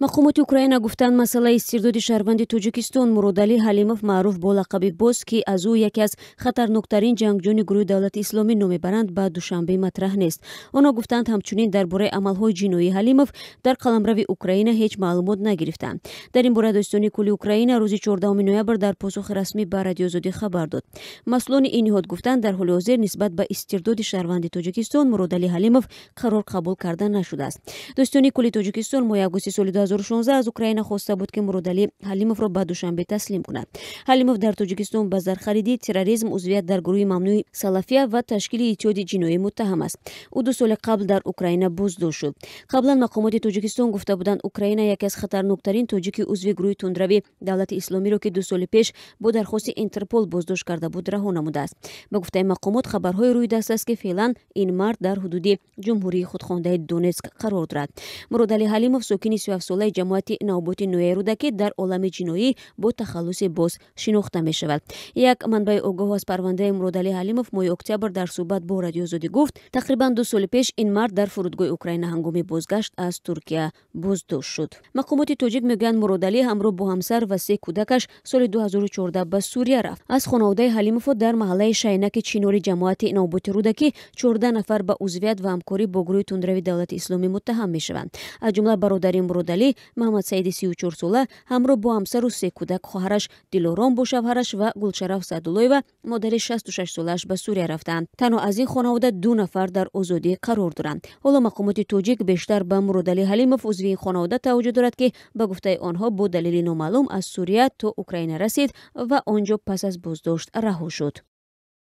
Мақомоти Украина гуфтанд, масъалаи истирдоди шаҳрванди Тоҷикистон Муродалӣ Ҳалимов, маъруф бо лақаби Боз, ки аз ӯ яке аз хатарноктарин ҷангҷӯёни гурӯҳи Давлати Исломӣ ном мебаранд, ба Душанбе матраҳ нест. Онҳо гуфтанд, ҳамчунин дар бораи амалҳои ҷиноии Ҳалимов дар қаламрави Украина ҳеҷ маълумот нагирифтанд. Дар ин бора Додситонии кулли Украина рӯзи 14 ноябр дар посухи расмӣ ба Радиои Озодӣ хабар дод. Масъулони ин ниҳод гуфтанд, дар ҳоли ҳозир нисбат ба истирдоди шаҳрванди Тоҷикистон Муродалӣ Ҳалимов қарор қабул карда нашудааст. Додситонии кулли Тоҷикистон моҳи августи соли 2016 аз Украина хоста буд, ки Муродалӣ Ҳалимовро ба Душанбе таслим кунад. Ҳалимов дар Тоҷикистон ба зархаридӣ, терроризм, узвият дар гурӯҳи мамнӯи Салафия ва ташкили иттиҳоди ҷиноӣ муттаҳам аст. Ӯ 2 соли қабл дар Украина боздошт шуд. Қаблан мақомоти Тоҷикистон гуфта буданд, Украина яке аз хатарноктарин тоҷики узви гурӯҳи тундрави Давлати Исломиро, ки 2 соли пеш бо дархости Интерпол боздошт карда буд, раҳо намудааст. Ба гуфтаи мақомот, хабарҳое рӯи даст аст, ки феълан ин мард дар ҳудуди ҷумҳурии худхондаи Донетск қарор дорад. Муродалӣ Ҳалимов, сокини 37-солаи ҷамоати Навоботи ноҳияи Рӯдакӣ, дар олами ҷиноӣ бо тахаллуси Боз шинохта мешавад. Як манбаи огоҳ аз парвандаи Муродалӣ Ҳалимов моҳи октябр дар суҳбат бо Радиои Озодӣ гуфт, тақрибан 2 соли пеш ин мард дар фурудгоҳи Украина ҳангоми бозгашт аз Туркия боздошт шуд. Мақомоти тоҷик мегӯянд, Муродалӣ ҳамроҳ бо ҳамсар ва се кӯдакаш соли 2014 ба Сурия рафт. Аз хонаводаи Ҳалимовҳо дар маҳаллаи Шайнаки Чинори ҷамоати Навоботи Рӯдакӣ 14 нафар ба узвият ва ҳамкорӣ бо гурӯҳи тундрави Давлати Исломӣ муттаҳам мешаванд. Аз ҷумла бародари Муродалӣ, Маҳамадсаиди 34-сола, ҳамроҳ бо ҳамсару се кӯдак, хоҳараш Дилором бо шавҳараш ва Гулшараф Саъдуллоева, модари 66-солааш, ба Сурия рафтаанд. Танҳо аз ин хонавода ду нафар дар озодӣ қарор доранд. Ҳоло мақомоти тоҷик бештар ба Муродалӣ Ҳалимов, узви ин хонавода, таваҷҷӯҳ дорад, ки ба гуфтаи онҳо бо далели номаълум аз Сурия то Украина расид ва он ҷо пас аз боздошт раҳо шуд.